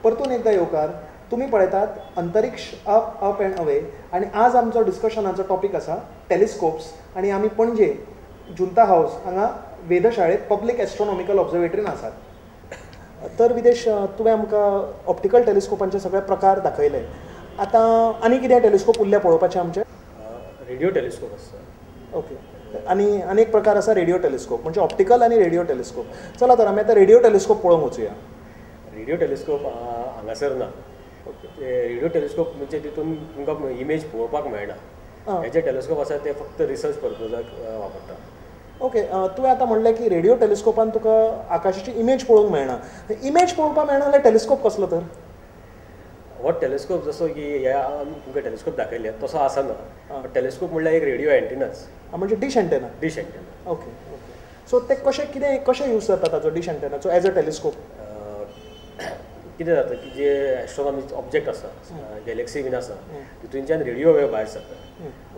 परतून एकदा येवकार. तुमी पळयतात अंतरिक्ष अप अप अँड अवे आनी आज आमचो डिस्कशनाचो टॉपीक आसा टेलिस्कोप्स आनी आमी पणजे जुंता हावज हांगा वेधशाळेंत पब्लीक एस्ट्रोनॉमिकल ऑब्जर्वेटरीन आसात. तर विदेश, तुवें आमकां ऑप्टिकल टेलिस्कोपांचे सगळे प्रकार दाखयले. आतां आनी कितें टेलिस्कोप उरले पळोवपाचे आमचे? रेडियो टेलिस्कोप आसता. ओके, आनी आनी एक प्रकार आसा रेडियो टेलिस्कोप, म्हणजे ऑप्टिकल आनी रेडियो टेलिस्कोप. चला तर आमी आतां रेडियो टेलिस्कोप पळोवंक वचुया. रेडियो टेलिस्कोप हांगासर ना. रेडियो टेलिस्कोप म्हणजे तितून तुमकां इमेज पळोवपाक मेळना. हे जे टेलिस्कोप आसा ते फक्त रिसर्च पर्पजाक वापरता. ओके, तुवें आतां म्हणलें की रेडियो टेलिस्कोपान तुका आकाशाची इमेज पळोवंक मेळना. इमेज पळोवपाक मेळना जाल्यार टेलिस्कोप कसलो तर? हो टेलिस्कोप जसो की ह्या तुमकां टेलिस्कोप दाखयले तसो आसना. टेलिस्कोप म्हणल्यार एक रेडियो एंटिनाच, म्हणजे dish antenna. Dish antenna. Okay okay. So ते कशें कितें कशें यूज जाता ताचो डीश एंटेनाचो एज अ टेलिस्कोप? कितें जाता की जे एस्ट्रोनॉमी ऑब्जेक्ट आसा, गॅलेक्सी बीन आसा, तितूंच्यान रेडियो वेव भायर सरता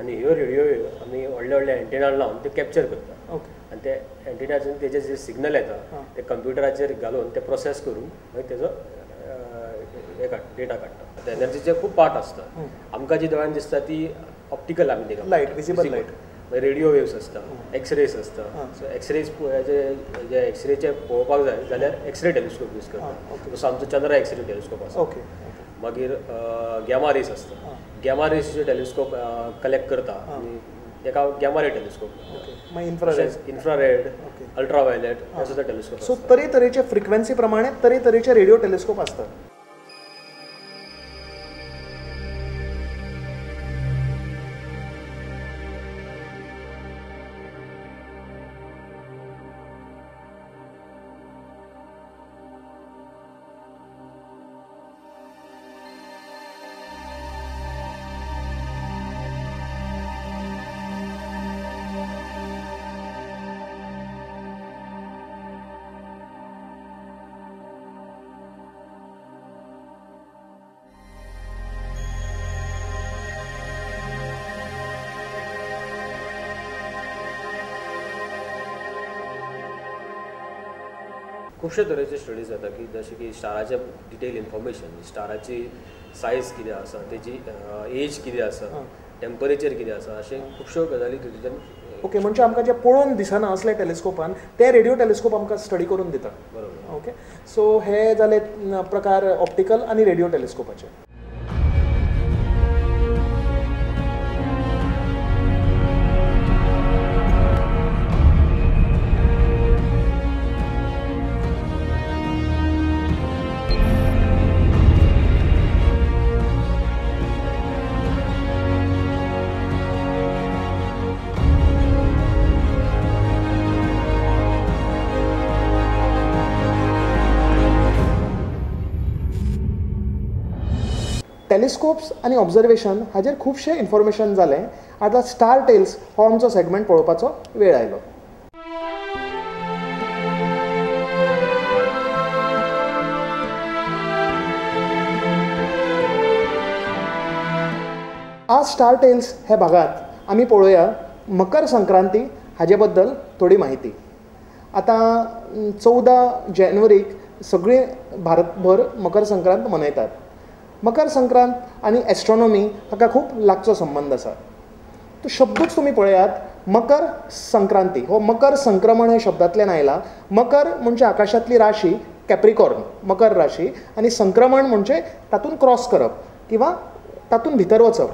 आनी ह्यो रेडियो वेव आमी व्हडले व्हडले एंटेना लावन ते कॅप्चर करता. ओके, आनी ते एंटेनाच्यान तेजे जे सिग्नल येता ते कंप्युटराचेर घालून ते प्रोसेस करून मागीर तेजो हे काडटा, डेटा काडटा. एनर्जीचे खूब पार्ट आसता. आमकां जी दोळ्यान दिसता ती ऑप्टिकल आमी ताका लायट, विजिबल लायट. मागीर रेडियो वेव्स आसता, एक्सरेज आसता. सो एक्सरेज जे एक्सरेचे पळोवपाक जाय जाल्यार एक्सरे टेलिस्कोप यूज करता, जसो आमचो चंद्रा एक्सरे टेलिस्कोप आसा. ओके. मागीर गॅमा रेज आसता. गॅमा रेज जे टेलिस्कोप कलेक्ट करता आनी ताका गॅमा रे टेलिस्कोप. मागीर इन्फ्रारेड, इन्फ्रारेड, अल्ट्रावायलेट हे सुद्दां टेलिस्कोप. सो तरेतरेचे फ्रिक्वेन्सी प्रमाणे तरेतरेचे रेडियो टेलिस्कोप आसतात. खुबशे तरेचे स्टडीज जाता की जशें की स्टाराचे डिटेल इन्फॉर्मेशन, स्टाराची सायज कितें आसा, तेजी एज कितें आसा, टेम्परेचर कितें आसा, अशें खुबश्यो गजाली तितूंतल्यान. ओके, म्हणजे आमकां जें पळोवन दिसना असले टेलिस्कोपान ते रेडियो टेलिस्कोप आमकां स्टडी करून दिता. बरोबर. ओके, सो हे जाले प्रकार ऑप्टिकल आनी रेडियो टेलिस्कोपाचे. टेलिस्कोप्स आनी ऑब्जर्वेशन हाजेर खुबशें इन्फॉर्मेशन जालें. आतां स्टार टेल्स हो आमचो सेगमेंट पळोवपाचो वेळ आयलो. आज स्टार टेल्स ह्या भागांत आमी पळोवया मकर संक्रांती हाजे बद्दल थोडी म्हायती. आतां 14 जानेवारीक सगळी भारतभर मकर संक्रांत मनयतात. मकर संक्रांत आनी एस्ट्रोनॉमी हाका खूब लागचो संबंद आसा. तो शब्दूच तुमी पळयात, मकर संक्रांती हो मकर संक्रमण ह्या शब्दांतल्यान आयला. मकर म्हणजे आकाशांतली राशी, कॅप्रिकॉर्न मकर राशी, आनी संक्रमण म्हणजे तातूंत क्रॉस करप किंवा तातूंत भितर वचप.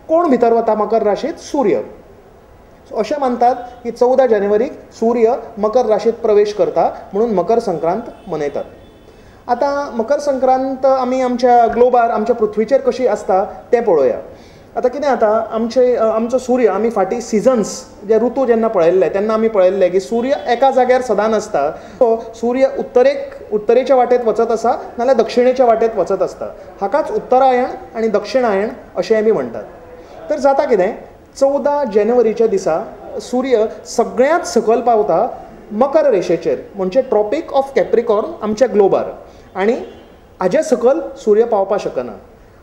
कोण भितर वता मकर राशींत? सूर्य. अशें मानतात की 14 जानेवारीक सूर्य मकर राशींत प्रवेश करता म्हणून मकर संक्रांत मनयतात. आतां मकर संक्रांत आमी आमच्या ग्लोबार, आमच्या पृथ्वीचेर कशी आसता तें पळोवया. आतां कितें जाता, आमचे आमचो सूर्य, आमी फाटीं सिजन्स जे ऋतू जेन्ना पळयल्ले तेन्ना आमी पळयल्ले की सूर्य एका जाग्यार सदां नासता. तो सूर्य उत्तरेच्या वाटेत वचत आसा नाल्यार दक्षिणेच्या वाटेत वचत आसता. हाकाच उत्तरायण आनी दक्षिणायण अशें आमी म्हणटात. तर जाता कितें, 14 जानेवारीच्या दिसा सूर्य सगळ्यांत सकयल पावता मकर रेशेचेर, म्हणजे ट्रॉपीक ऑफ कॅप्रिकॉर्न आमच्या ग्लोबार, आनी हाजे सकयल सूर्य पावपाक शकना.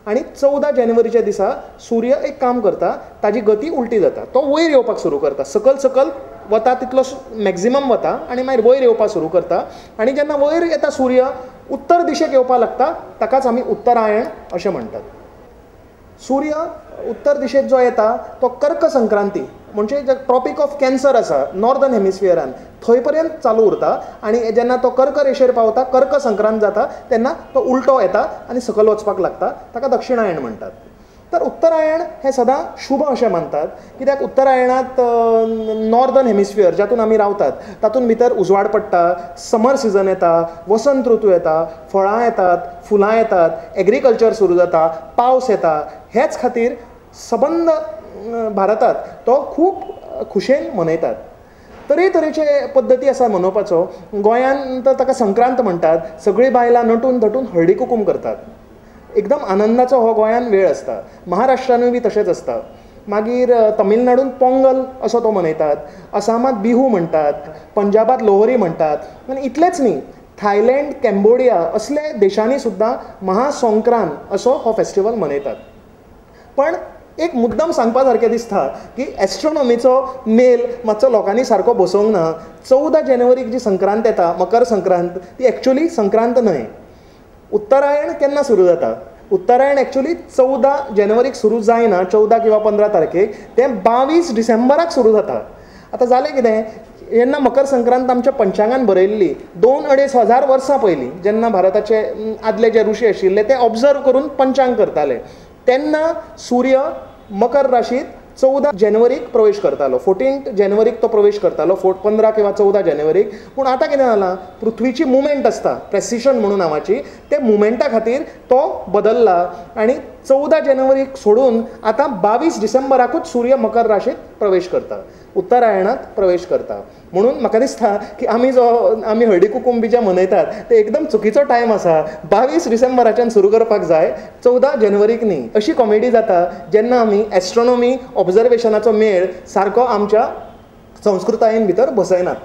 आनी 14 जानेवारीच्या दिसा सूर्य एक काम करता, ताजी गती उलटी जाता, तो वयर येवपाक सुरू करता, सकयल सकयल वता तितलो मॅक्झिमम वता आनी मागीर वयर येवपाक सुरू करता आनी जेन्ना वयर येता सूर्य उत्तर दिशेक येवपाक लागता ताकाच आमी उत्तरायण अशें म्हणटात. सूर्य उत्तर दिशेक जो येता तो कर्क संक्रांती म्हणजे जे ट्रॉपीक ऑफ कॅन्सर आसा नॉर्दर्न हेमिस्फियरान थंय पर्यंत चालू उरता आनी जेन्ना तो कर्क रेशेर पावता कर्क संक्रांत जाता तेन्ना तो उल्टो येता आनी सकयल वचपाक लागता ताका दक्षिणायण म्हणटात. तर उत्तरायण हें सदां शुभ अशें मानतात कित्याक उत्तरायणांत नॉर्दर्न हेमिस्फियर जातूंत आमी रावतात तातूंत भितर उजवाड पडटा, समर सिजन येता, वसंत ऋतू येता, फळां येतात, फुलां येतात, एग्रीकल्चर सुरू जाता, पावस येता. हेच खातीर सबंद भारतांत तो खूब खुशेन मनयतात. तरेतरेचे पद्दती आसा मनोवपाचो. गोंयांत तर ताका संक्रांत म्हणटात. सगळीं बायलां नटून थटून हळदी कुकूम करतात. एकदम आनंदाचो हो गोंयांत वेळ आसता. महाराष्ट्रानूय बी तशेंच आसता. मागीर तमिळनाडून पोंगल असो तो मनयतात, आसामांत बिहू म्हणटात, पंजाबांत लोहरी म्हणटात आनी इतलेंच न्ही थायलंड, कॅम्बोडिया असले देशांनी सुद्दां महासंक्रांत असो हो फेस्टिवल मनयतात. पण एक मुद्दम सांगपा सारकें दिसता की एस्ट्रोनॉमीचो मेल मातसो लोकांनी सारको बसोवंक ना. 14 जानेवारीक जी संक्रांत येता मकर संक्रांत ती एक्चुअली संक्रांत न्हय. उत्तरायण केन्ना सुरू जाता? उत्तरायण एक्चुअली 14 जानेवारीक सुरू जायना, 14 किंवा 15 तारखेक, तें 22 डिसेंबराक सुरू जाता. आतां जालें कितें, जेन्ना मकर संक्रांत आमच्या पंचांगान बरयल्ली 2-2.5 हजार वर्सां पयलीं जेन्ना भारताचे आदले जे ऋषी आशिल्ले ते ऑब्जर्व करून पंचांग करताले तेन्ना सूर्य मकर राशींत 14 जानेवारीक प्रवेश करतालो. 14 जानेवारीक तो प्रवेश करतालो, 15 किंवा 14 जानेवारीक. पूण आतां कितें जालां, पृथ्वीची मुवमेंट आसता प्रेसिशन म्हणून नांवाची, ते मुवमेंटा खातीर तो बदल्ला आनी 14 जानेवारीक सोडून आतां 22 डिसेंबराकूच सूर्य मकर राशींत प्रवेश करता, उत्तरायणांत प्रवेश करता. म्हणून म्हाका दिसता की आमी जो आमी हळदी कुकूम बी जे मनयतात ते एकदम चुकीचो टायम आसा. 22 डिसेंबराच्यान सुरू करपाक जाय, 14 जानेवारीक न्ही. अशी कॉमेडी जाता जेन्ना आमी एस्ट्रोनॉमी ऑब्जर्वेशनाचो मेळ सारको आमच्या संस्कृतायेन भितर बसयनात.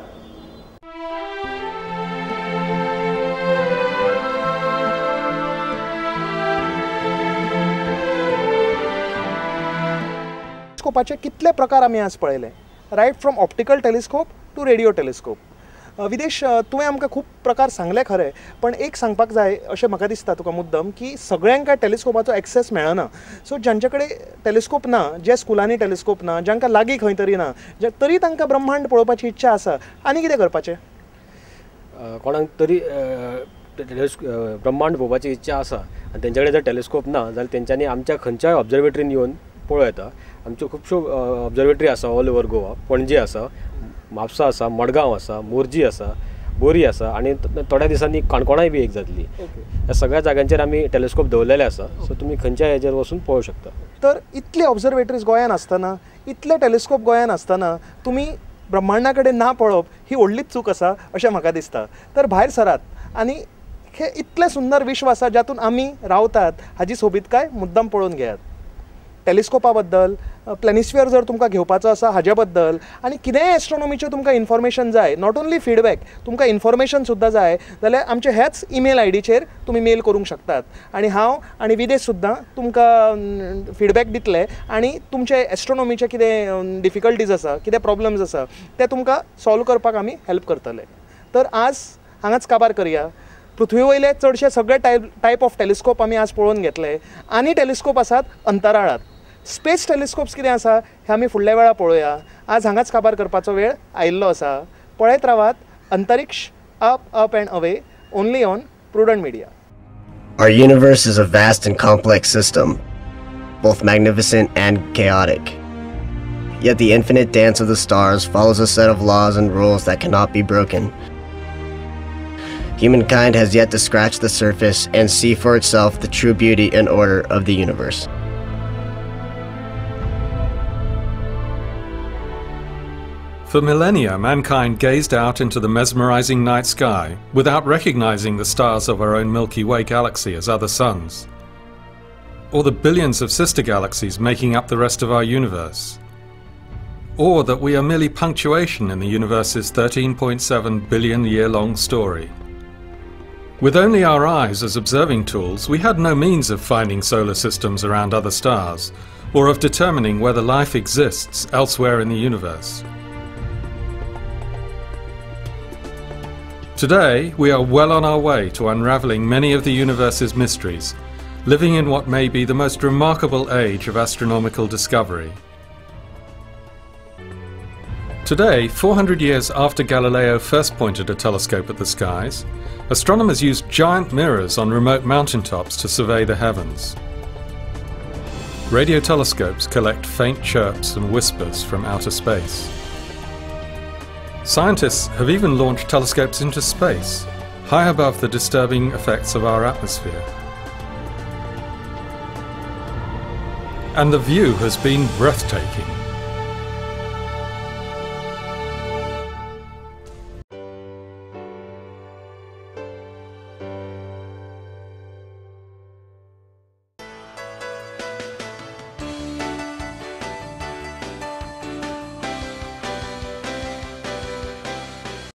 टेलिस्कोपाचे कितले प्रकार आमी आज पळयले, right from optical telescope to radio telescope. Videsh, तुवें आमकां खूब प्रकार सांगले खरें, पण एक सांगपाक जाय अशें म्हाका दिसता तुका मुद्दम की सगळ्यांक टेलिस्कोपाचो एक्सेस मेळना. सो जांचे कडेन टेलिस्कोप ना, जे स्कुलांनी टेलिस्कोप ना, जांकां लागीं खंय तरी ना, तरी तांकां ब्रह्मांड पळोवपाची इच्छा आसा, आनी कितें करपाचें? कोणाक तरी ब्रह्मांड पळोवपाची इच्छा आसा आनी तेंच्या कडेन जर टेलिस्कोप ना जाल्यार तेंच्यांनी आमच्या खंयच्याय ऑब्जर्वेटरीन येवन पळोवं येता. आमच्यो खुबश्यो ऑब्जर्वेटरी आसा ऑल ओवर गोवा. पणजे आसा, म्हापसा आसा, मडगांव आसा, मोरजी आसा, बोरी आसा आनी थोड्या दिसांनी काणकोणाय बी एक जातली. ह्या सगळ्या जाग्यांचेर आमी टेलिस्कोप दवरलेले आसा. सो तुमी खंयच्याय हेजेर वचून पळोवंक शकता. तर इतले ऑब्जर्वेटरीज गोंयान आसतना, इतले टेलिस्कोप गोंयान आसतना तुमी ब्रह्मांडा कडेन ना पळोवप ही व्हडलीच चूक आसा अशें म्हाका दिसता. तर भायर सरात आनी हे इतलें सुंदर विश्व आसा जातूंत आमी रावतात हाजी सोबीतकाय मुद्दम पळोवन घेयात. टेलिस्कोपा बद्दल, प्लॅनिस्फियर जर तुमकां घेवपाचो आसा हाजे बद्दल आनी कितेंय एस्ट्रोनॉमीचें तुमकां इन्फॉर्मेशन जाय, not only feedback, तुमकां इन्फॉर्मेशन सुद्दां जाय जाल्यार आमचे ह्याच ईमेल आयडीचेर तुमी मेल करूंक शकतात आनी हांव आनी विदेश सुद्दां तुमकां फिडबॅक दितले आनी तुमचे एस्ट्रोनॉमीचे कितें डिफिकल्टीज आसा, कितें प्रॉब्लम्स आसा ते तुमकां सॉल्व करपाक आमी हेल्प करतले. तर आज हांगाच काबार करया. पृथ्वी वयले चडशे सगळे टायप ऑफ टेलिस्कोप आमी आज पळोवन घेतले आनी टेलिस्कोप आसात अंतराळात. स्पेस टेलिस्कोप्स कितें आसा हें आमी फुडल्या वेळा पळोवया. आज हांगाच काबार करपाचो वेळ आयिल्लो आसा. पळयत रावात Antariksh up up and away, only on Prudent Media. Our universe is a vast and complex system, both magnificent and chaotic. Yet the infinite dance of the stars follows a set of laws and rules that cannot be broken. Humankind has yet to scratch the surface and see for itself the true beauty and order of the universe. For millennia, mankind gazed out into the mesmerizing night sky without recognizing the stars of our own Milky Way galaxy as other suns, or the billions of sister galaxies making up the rest of our universe, or that we are merely punctuation in the universe's 13.7 billion year-long story. With only our eyes as observing tools, we had no means of finding solar systems around other stars, or of determining whether life exists elsewhere in the universe. Today, we are well on our way to unraveling many of the universe's mysteries, living in what may be the most remarkable age of astronomical discovery. Today, 400 years after Galileo first pointed a telescope at the skies, astronomers use giant mirrors on remote mountaintops to survey the heavens. Radio telescopes collect faint chirps and whispers from outer space. Scientists have even launched telescopes into space, high above the disturbing effects of our atmosphere. And the view has been breathtaking.